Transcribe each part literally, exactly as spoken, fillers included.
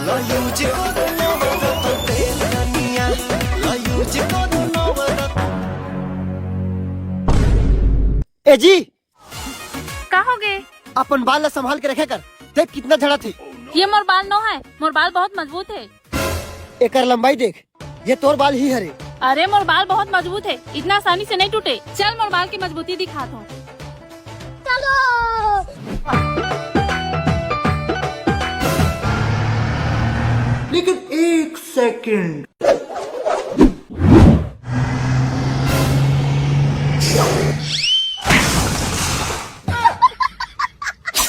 ए जी, का हो गे? अपन बाल ला संभाल के रखे कर, देख कितना झड़त हे। ये मोर बाल नो है, मोर बाल बहुत मजबूत है। एकर लंबाई देख, ये तोर बाल ही हरे। अरे, मोर बाल बहुत मजबूत है, इतना आसानी से नहीं टूटे। चल, मोर बाल की मजबूती दिखात हूँ। चलो। लेकिन एक सेकंड।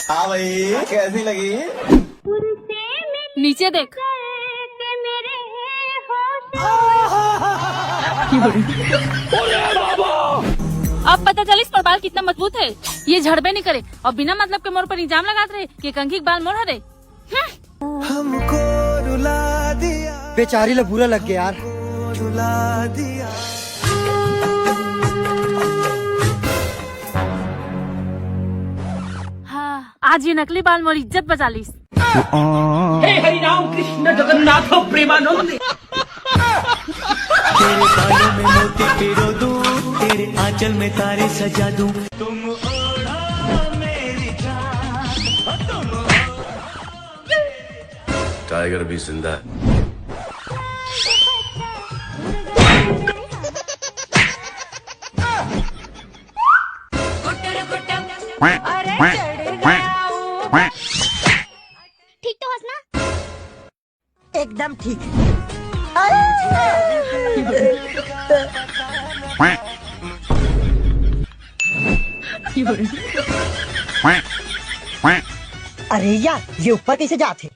हाँ भाई, कैसी लगी? नीचे देख। अब पता चलिस मोर बाल कितना मजबूत है। ये झड़बे नहीं करे और बिना मतलब के मोर पर इल्जाम लगात रहे कि कंघी के बाल मोर हरे। हमको रुला दिया, बेचारी ला बुरा लग गया यार। रुला दिया। हाँ, आज ये नकली बाल मोर इज्जत बचा लीस। हे हरि राम कृष्ण जगन्नाथ प्रेमानंद। तेरे बालों में मोती पिरो दूं, तेरे आंचल में तारे सजा दूं। तुम ओढ़ो मेरी जान, तुम टाइगर भी जिंदा है। अरे चढ़ गया ऊपर। ठीक तो हंसना। एकदम ठीक। अरे यार, ये ऊपर कैसे जात हे?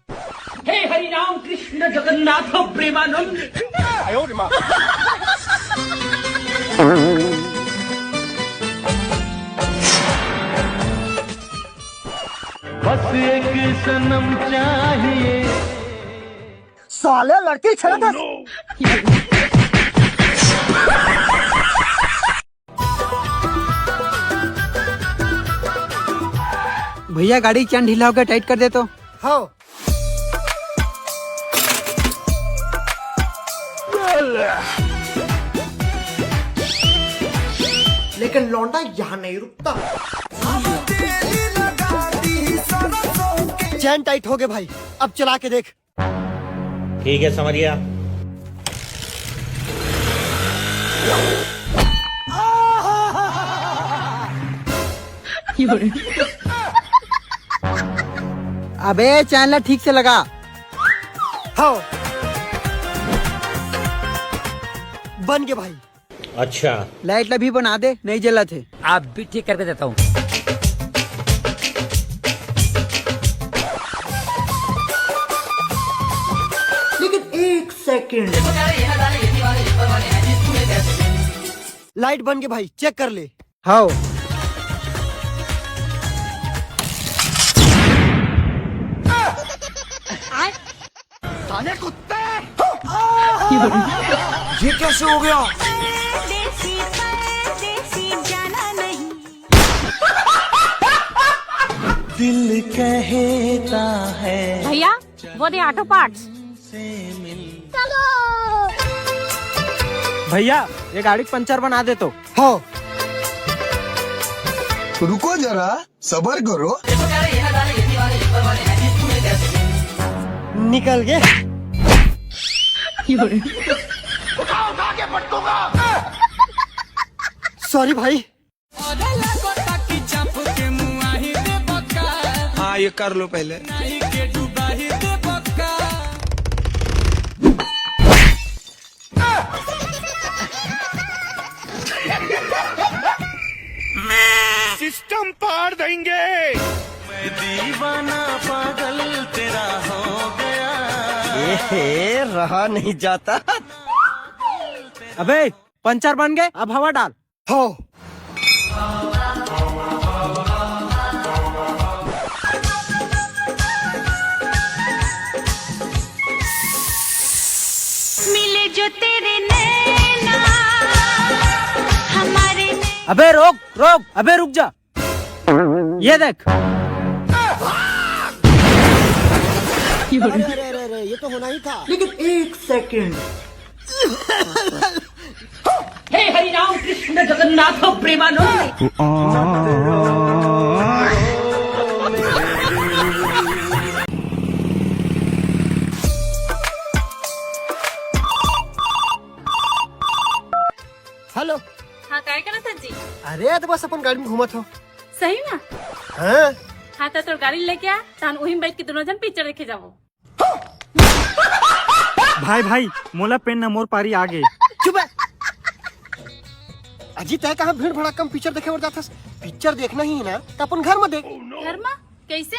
हे हरि राम कृष्ण जगन्नाथ प्रेमानंद। बस एक सनम चाहिए। साले लड़की छेड़त हस। भैया, गाड़ी के चैन ढीला हो गया, टाइट कर दे तो। हाँ। लेकिन लौंडा यहाँ नहीं रुकता। चैन टाइट हो गए भाई, अब चला के देख। ठीक है, समझ गया। अबे, चैन ला ठीक से लगा। हाँ, बन गए भाई। अच्छा। लाइट ला भी बना दे, नहीं जलत हे। आप भी ठीक करके देता हूँ। लेकिन एक सेकंड। लाइट बन गए भाई, चेक कर ले। हाओ। साले कुत्ते! ये कैसे हो गया? परदेसी, परदेसी, जाना नहीं। दिल कहता है। भैया, वो दे ऑटो पार्ट्स। चलो। भैया, ये गाड़ी पंचर बना दे तो। हो। रुको जरा, सबर करो। निकल गए। सॉरी भाई। हाँ, ये कर लो पहले। सिस्टम पाड़ देंगे। मैं दीवाना पागल तेरा हो गया। ए हे, रहा नहीं जाता। अबे, पंचर बन गए, अब हवा डाल। हो। मिले जो तेरे नैना हमारे नैना। अबे रोक, रोक, अबे रुक जा। ये देख। अरे, अरे, अरे, अरे, ये तो होना ही था। लेकिन एक सेकंड। हे हरि राम कृष्ण जगन्नाथ प्रेमानंद। हेलो। हाँ, काय करत हस जी? अरे, तो बस अपन गाड़ी में घूमत हो। सही में? हाँ। हाँ, तो तोर गाड़ी लेके आ, तहन उही में बैठ के दोनों जन पिक्चर देखे जाबो। भाई, भाई, मोला पेन ना, मोर पारी आगे। चुप है। अजी, तय कहाँ भीड़ भड़क्का में पिक्चर देखे बर जाथस? पिक्चर देखना ही है ना, तो अपन घर में देख। घर में? कैसे?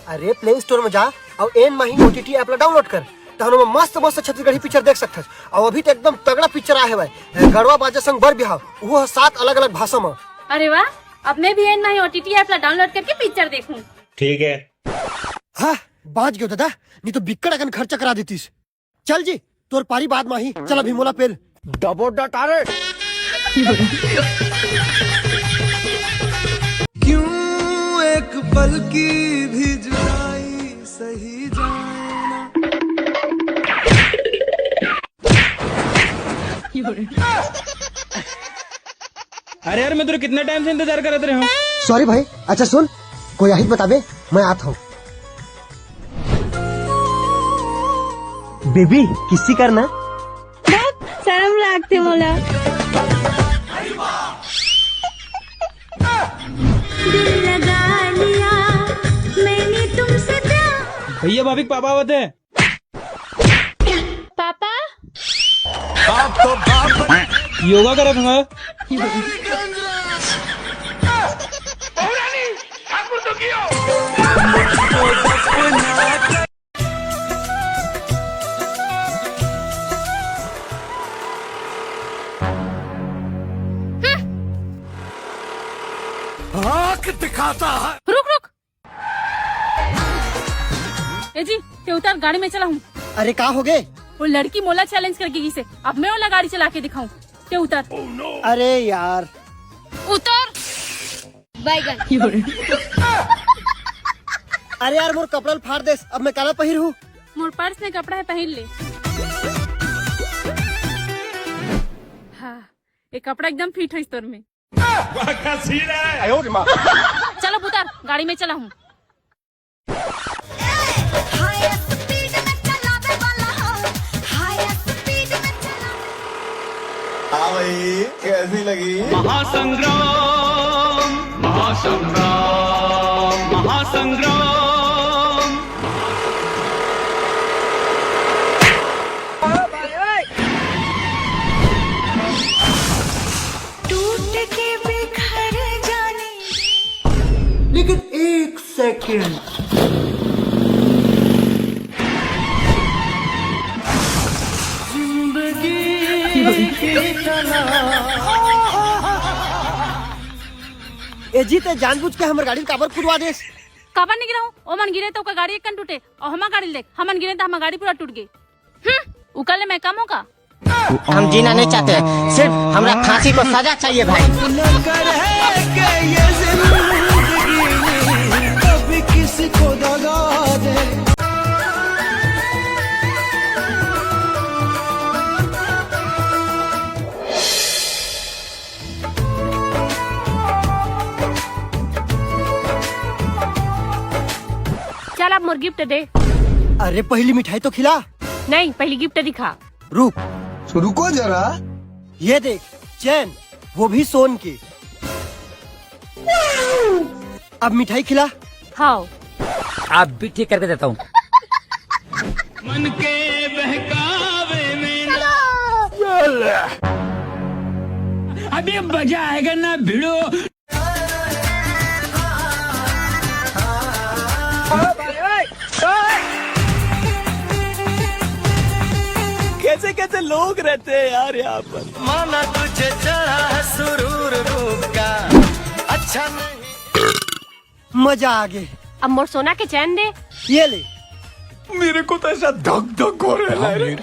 अरे, प्ले स्टोर में जा और एन माही ओटीटी ऐप ला डाउनलोड कर, तहन ओमा मस्त मस्त छत्तीसगढ़ी पिक्चर देख सकथस। और अभी तो एकदम तगड़ा पिक्चर आए हवय, गड़वा बाजा संग बर बिहाव, वो ह सात अलग अलग भाषा में। अरे वाह, अब मैं भी एन माही ओटीटी ऐप ला डाउनलोड करके पिक्चर देखूं। ठीक है। हाँ, बाँच गयो दादा, नहीं तो बिक्कट अकन खर्चा करा देतीस। चल जी, तोर पारी बाद माही, चल अभी मोला पेल। डबो डटारे। क्यों एक पल की भी जुदाई सही जाए ना। अरे यार, मैं तेरे कितने टाइम से इंतजार करत रहे हूँ। सॉरी भाई। अच्छा सुन, कोई आही त बताबे, मैं आत हूँ। बेबी, किसी करना। शर्म लागथे मोला। दिल लगा लिया मैंने तुमसे प्यार। भैया, भाभी के पापा आवत हे। पापा। योगा करत हूँ। आंख दिखाता है। रुक, रुक। ए जी, ते उतर, गाड़ी में चलाहूँ। अरे, का हो गे? वो लड़की मोला चैलेंज करके गिसे, अब मैं ओला गाड़ी चला के दिखाऊं। ते उतर। अरे यार। उतर। बैगन। अरे यार, मोर कपड़ा ल फाड़ देस, अब मैं काला पहिर हूँ? मोर पर्स में कपड़ा है, पहिर ले। हाँ, ये कपड़ा एकदम फिट है तोर में। वाह, क्या सीन है। चलो उतर, गाड़ी में चलाहूँ। हाई स्पीड में चलावे वाला हो, हाई स्पीड में चलावे। हाँ भाई, कैसी लगी? महासंग्राम, महासंग्राम, महासंग्राम। टूट के बिखर जाने। लेकिन एक सेकंड। जिंदगी की तलाश। ए जी, ते जानबूझ के हमर गाड़ी ल काबर कुदवा देस? काबर नहीं गिराऊं? ओ मन गिरे तो ओकर गाड़ी एक कन टूटे, और हमार गाड़ी देख, हमन गिरे तो हमार गाड़ी पूरा टूट गई। हम्म, उकर ले मैं कम हों का? हम जीना नहीं चाहते, सिर्फ हमरा फांसी को सजा चाहिए भाई। चल, अब मोर गिफ्ट दे। अरे, पहली मिठाई तो खिला। नहीं, पहली गिफ्ट दिखा। रुक। रुको जरा। ये देख, चैन, वो भी सोन की। अब मिठाई खिला। हाँ। आप भी ठीक करके देता हूँ। मन के बहकावे में ना। अभी मजा आएगा ना भिड़ो। कैसे कैसे लोग रहते हैं यार यहाँ पर। माना तुझे चढ़ा है सुरूर रूप का, अच्छा नहीं। मजा आ गए। अब मोर सोना के चैन दे। ये ले। मेरे को तो ऐसा धक धक हो रहा है रे।